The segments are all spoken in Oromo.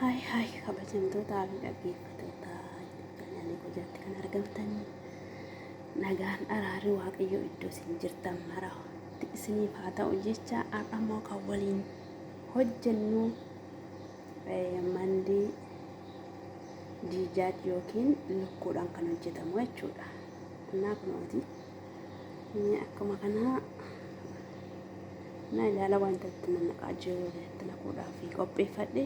Haay haay kabajamtootaa fi dhaggeeffattoota chaanaalii koo jalatti kan argamtan nagaan araarri waaqayyoo iddoo isin jirtan maraatti isiniif haa ta'u jecha har'a immoo kan waliin hojjennu mandii diijaaj yookiin lukkuudhaan kan hojjetamu jechuudha. Innaa kunooti akkuma kanaa na ilaala wanta itti nannaqaa jiru itti naquudhaaf qopheeffadhe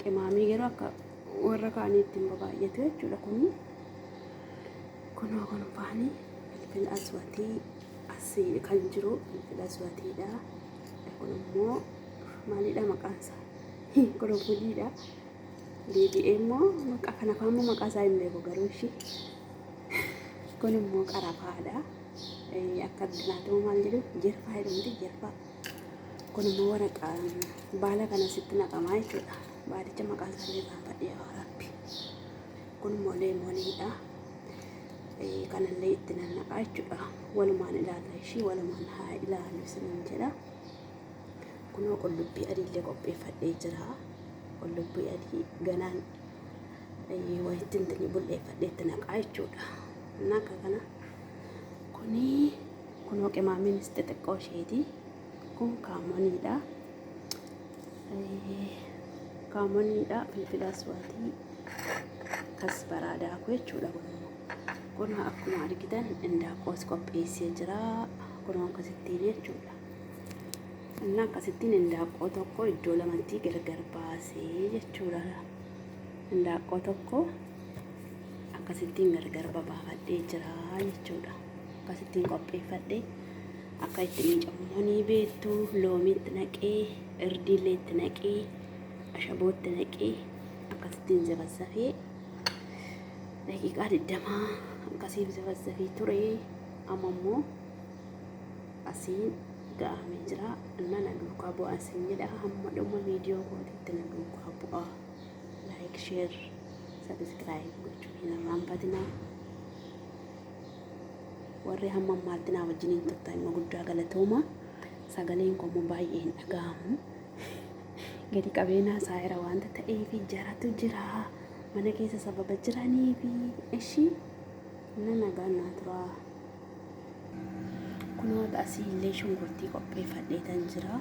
qimaamii garuu akka warra kaanii ittiin babaay'atu jechuudha kuni kunoo kun faani filfil aswatii asii kan jiru filfil aswatiidha kun immoo maalidha maqaan isaa qurunfudiidha deebi'ee immoo maqaa kana afaan immoo maqaa isaa hin beeku garuu ishii kun immoo qarafaadha. Akka addunyaatti immoo maal jedhu jirfaa jedhamti jirfaa. Kun immoo waraqaa baala kana sitti naqamaa jechuudha. Baalicha maqaa isaa illee irraanfadhe yaa rabbi. Kun immoo leemoniidha. Kanallee itti nannaqaa jechuudha. Walumaan ilaalla ishii walumaan haa ilaallu isiniin jedha. Kunoo qullubbii adiillee qopheeffadhee jira. Qullubbii adii ganaan wayitti intini bulleeffadhee itti naqaa jechuudha. Inni akka kana kuni kunoo qimaamiinis xixiqqoo isheeti. Kun kaamoniidha. Kaamoniidha filfila aswaatii kasbaraa daakuu jechuudha kun immoo. Kun akkuma argitan indaaqqoos qopheessee jira. Kunoo akkasittiin jechuudha. Inni akkasittiin indaaqqoo tokko iddoo lamatti gargar baasee jechuudha. Indaaqqoo tokko akkasittiin gargar babaafadhee jira jechuudha. Akkasittiin qopheeffadhee akka itti miicamu ni beektu. Loomii itti naqee, irdiillee itti naqee, ashaboo itti naqee akkasittiin zafazzafee daqiiqaa 20 akkasiin zafazzafee ture. Amma immoo asiin ga'amee jira. Inna na duukaa bu'aa isin jedha. Hamma dhuma viidiyoo kootiitti na duukaa bu'aa. Like, share, subscribe gochuu hin irraanfatinaa. Warri hamma ammaatti na wajjiniin turtan immoo guddaa galatooma. Sagaleen koo immoo baay'ee hin dhaga'amu. Gadi qabeenaa saayira wanta ta'eef jaratu jira. Mana keessa sababa jiraniif ishii na nagaan naa turaa. Kunoo asii illee shunkurtii qopheeffadheetan jira.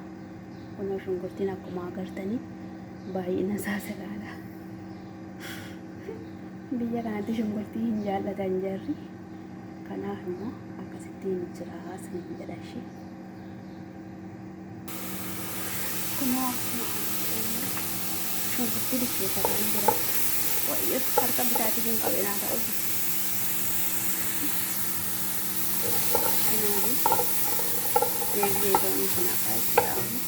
Kunoo shunkurtiin akkuma agartanii baay'ina isaa silaala. Biyya kanatti shunkurtii hin jaallatan jarri. Kanaaf immoo akkasittiin jira isiniin jedha ishee. Kunoo akkuma agartanii shunkurtii bilcheeffataan jira. Wayyoo harka bitaatiin hin qabinaa ta'u. Kunooli zeezeetoonii kana jechuudha amma.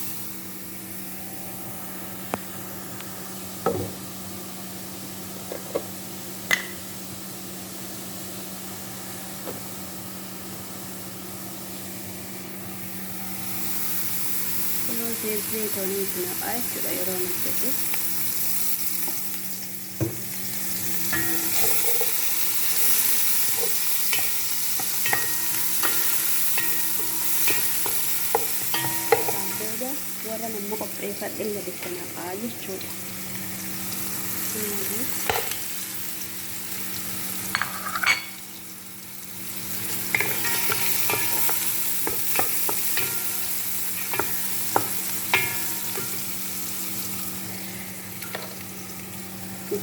Kunoo zeezeetoonii kana jechuudha yeroo hojjedhu. Isaan booda warra nama qopheeffadhe gaditti naqaa jechuudha. Kunooli.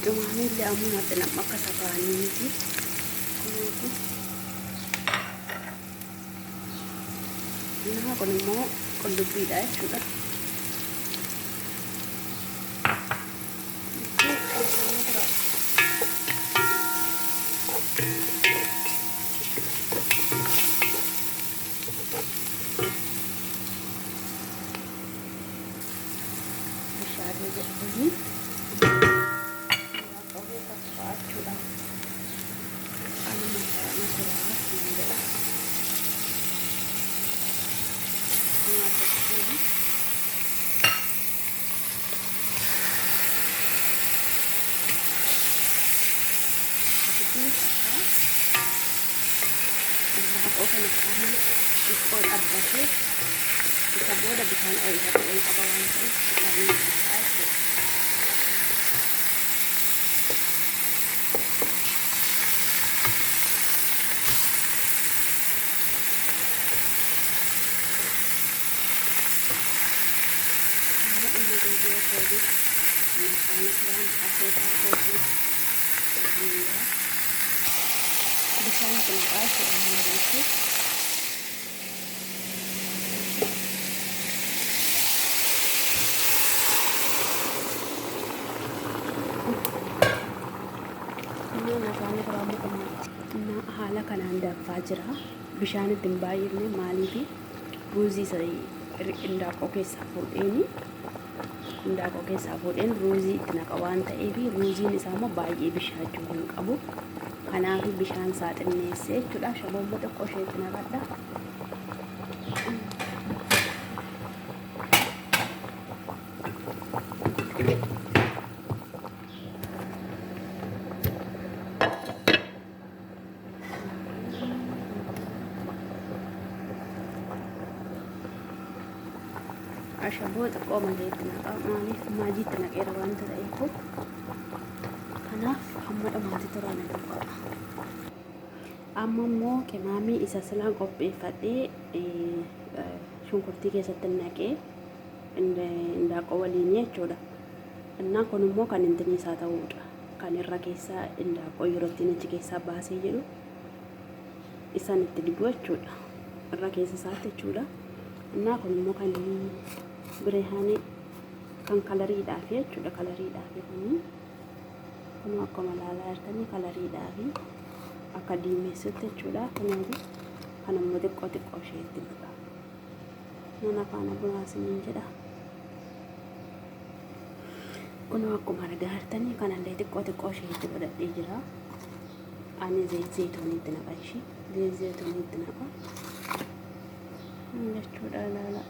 Qimaamillee ammumatti nama akka safaanii miti. Kunuuti. Innaa kun immoo qullubbiidha jechuudha. Bishaatee jedhu kuni qawwee tokko jechuudha. Anuma faana turaa siin jedha. Nyaata Akkasitti akka handaaqoo kana qaama xiqqoo xabbatee isa booda bishaan ho'isaa ta'een qaba waan ta'eef bishaan naqaa jechuudha. Nafaana turaan afeetaa kootii isiniin jira. Bishaan itti naqaa jechuudha amma immoo. Haala kanaan danfaa jira. Bishaan itti hin baay'ifne, maaliif ruuzii isa indaaqoo keessaa fuudheeni indaaqoo keessaa fuudheen ruuzii itti naqa waan ta'eef, ruuziin isaa immoo baay'ee bishaachuu hin qabu. Kanaaf bishaan isaa xinneessee jechuudha. Ashaboo immoo xiqqoo ishee itti naqadha. Ashaboo xiqqoo malee itti naqa, maaliif maajii itti naqeera waanta ta'eef. Kanaaf hamma dhumaatti turaa na duukaa. Amma immoo qimaamii isa silaan qopheeffadhee shunkurtii keessatti naqee indaaqoo waliin jechuudha. Innaa kun immoo kan intinii isaa ta'uudha. Kan irra keessaa indaaqoo yeroo ittiin achi keessaa baasee jedhu isaan itti dibu jechuudha. Irra keessa isaatti jechuudha. Innaa kun immoo kan birehaanii kan kalariidhaaf jechuudha. Kalariidhaaf kuni kun akkuma ilaalaa jirtanii kalariidhaaf akka diimessutti jechuudha. Kunuuti kan immoo xiqqoo xiqqoo ishee itti naqa. Nana faana bu'aa isiniin jedha. Kunoo akkuma argaa jirtanii kanallee xiqqoo xiqqoo ishee itti godhadhee jira. Ani zayit zayituunii itti naqa ishee. Zayit zayituunii itti naqa. Jechuudha ilaala.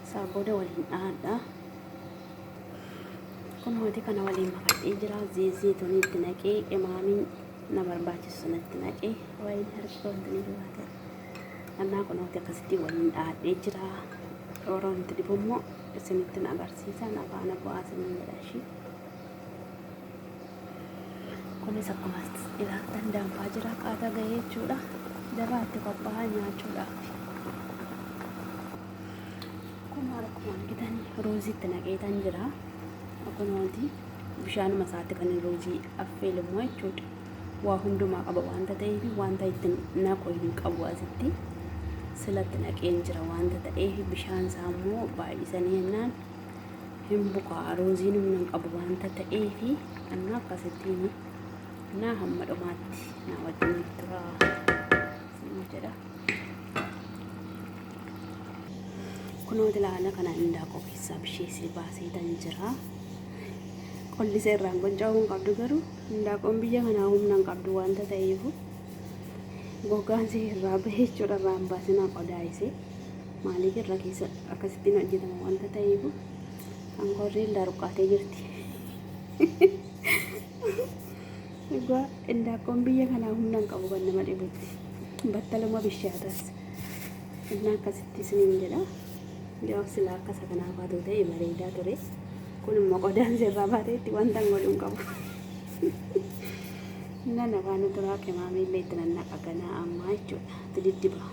Isaa booda waliin dhahadha. Kun hojii kana waliin makadhee jira. Zayit zayituunii itti naqee, qimaamiin na barbaachisu sanatti naqee, wayiin harki wanti ni jabaate. Annaa kun hojii akkasitti waliin dhahadhee jira. Yeroo itti dibu immoo isinitti agarsiisa. Na faana bu'aa isiniin jedha ishii. Kunis akkuma ilaaltan danfaa jira, qaata gahee jechuudha. Dabaatti qophaa'aa nyaachuudhaaf. Kun akkuma argitan ruuziitti naqeetan jira. Kunooti bishaanuma isaatti kan ruuzii affeelamu jechuudha. Waa hundumaa qaba waanta ta'eef, wanta itti naqu hin qabu asitti. Silatti naqeen jira waanta ta'eef, bishaan isaa immoo baay'isanii jennaan hin bukaa, ruuziin humna hin qabu waanta ta'eef, annaa akkasittiin naa hamma dhumaatti na wajjin turaa jedha. Kunooti laala kana indaaqoo keessaa bisheessee baaseetan jira. Qollisee irraan qonca'uu hin qabdu, garuu indaaqoon biyya kanaa humna hin qabdu waanta ta'eef, gogaan isee irraa bahee jechuudha, irraa hin baasinaa qodaa isee. Maaliif irra keessa akkasittiin hojjetama waanta ta'eef, kan korri irraa ruqqaatee jirti. Dhugaa indaaqoon biyya kanaa humna hin qabu kan nama dhibutti. Battaluma bishaatas. Inni akkasitti isiniin jedha. Yoo silaa akkasa kanaaf haa ta'u ta'e bareedaa ture. Kun immoo qodaan sirraa baateetti wanta hin godhu hin qabu. Nan afaan turaa, qimaamii illee itti nannaqa ganaa ammaa jechuudha. Itti diddiba.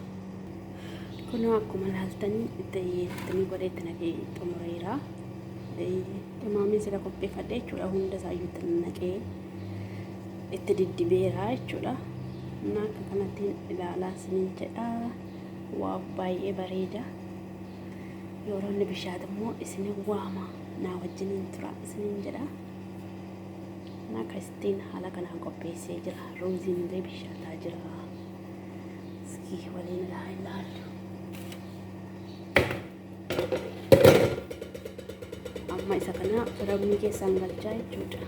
Kunoo akkuma laaltanii itti godhee itti naqee xumureera. Qimaamiin sila qopheeffadhe jechuudha. Hunda isaayyuu itti naqee itti diddibeera jechuudha. Inni akka kanatti ilaalaa isiniin jedha. Waa baay'ee bareeda. Yeroo inni bishaat immoo isinin waama, naa wajjiniin tura isiniin jedha. Inni akkasittiin haala kanaan qopheessee jira. Ruuziin illee bishaataa jira. Iskii waliin ilaallu. Amma isa kana firamni keessaan galchaa jechuudha.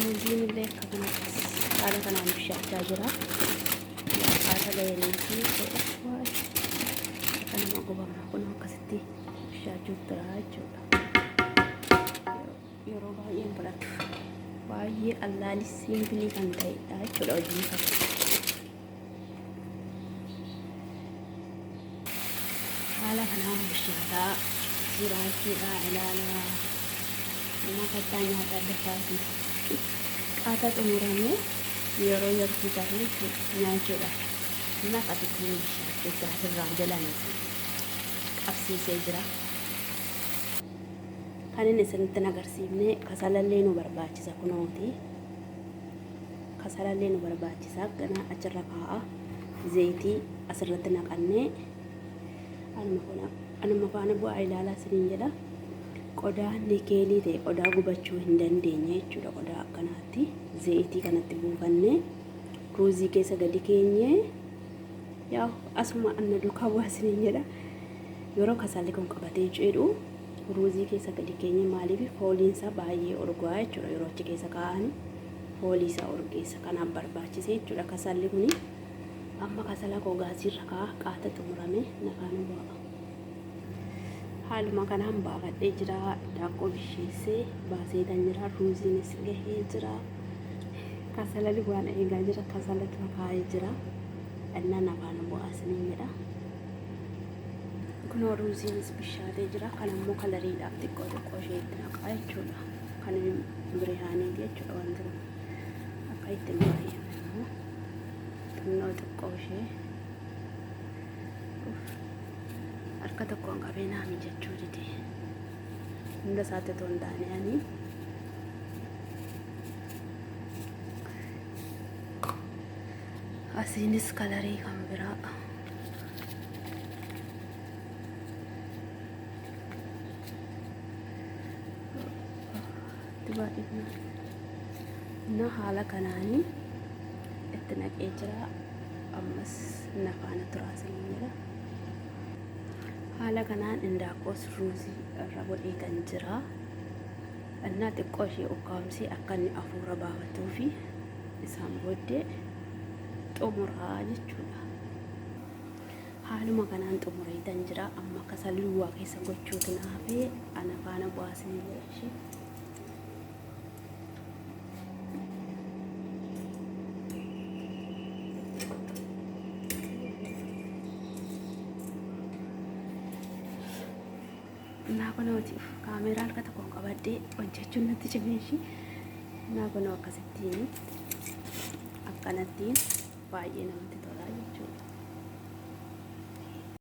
Ruuziin illee akka kanatti haala kanaan bishaachaa jira. Akkaataa gahanii fi akka nama gubama kun akkasitti bishaachuu jira jechuudha. Yeroo baay'ee hin fudhatu. Baay'ee qallaalii simple kan ta'edha jechuudha hojiin isaa. Haala kanaan bishaataa Jira jechuudha ilaalaa. Amma kattaa nyaata adda taati. Qaata xumuramee yeroo yeroo tarree nyaachuudha. Inni akkasitti nu bishaatee jira sirraa jalaan qabsiisee jira. Kan inni isinitti hin agarsiifne kasalallee nu barbaachisa kunooti. Kasalallee nu barbaachisa gana achirra kaa'a. Zayitii asirratti naqannee anuma faana bu'aa ilaalaa isiniin jedha. Qodaa nikeelii ta'e qodaa gubachuu hin dandeenye jechuudha. Qodaa akkanaatti zayitii kanatti buufannee ruuzii keessa gadi keenyee yaa asuma anna duukaa bu'aa isiniin jedha. Yeroo kasalli kun qabatee jedhu ruuzii keessa gadi keenye maaliif fooliin isaa baay'ee urgaa jechuudha. Yeroo achi keessa kaa'an foolii isaa urgeessa. Kanaaf barbaachise jechuudha kasalli kuni. Amma kasala koo gaasiirra kaa'a qaata xumurame nakaan bu'a. Haaluma kanaan baafadhee jira. Daaqqoo bisheessee baasee tan jira. Ruuziinis gahee jira. Kasalali waan eegaa jira. Kasalatu kaa'ee jira. Innaan afaan bu'aa isiniin jedha. Kunoo ruuziinis bishaatee jira. Kan ammoo kalariidhaaf xiqqoo xiqqoo ishee itti naqaa jechuudha. Kan birihaaniiti jechuudha wanti kun. Akka ittiin baay'anne immoo xinnoo xiqqoo ishee harka tokkoon qabee naa mijachuu dide. Hunda isaatti otoo hin taane ani asiinis kalarii kan biraa itti baay'ifna. Na haala kanaanii itti naqee jira. Ammas na faana turaa isiniin jedha. Haala kanaan indaaqqoos ruuzii irra godheetan jira. Innaa xiqqoo ishee ukkaamsee akka inni hafuura baafatuu fi isaan booddee xumuraa jechuudha. Haaluma kanaan xumureetan jira. Amma akka salluwaa keessa gochuutu na hafee ana faana bu'aa isiniin jedha ishee. Naa kunooti kaameeraa harka tokkoon qabadhee hojjechuun natti cimee ishii. Naa kunoo akkasittiin akkanattiin baay'ee namatti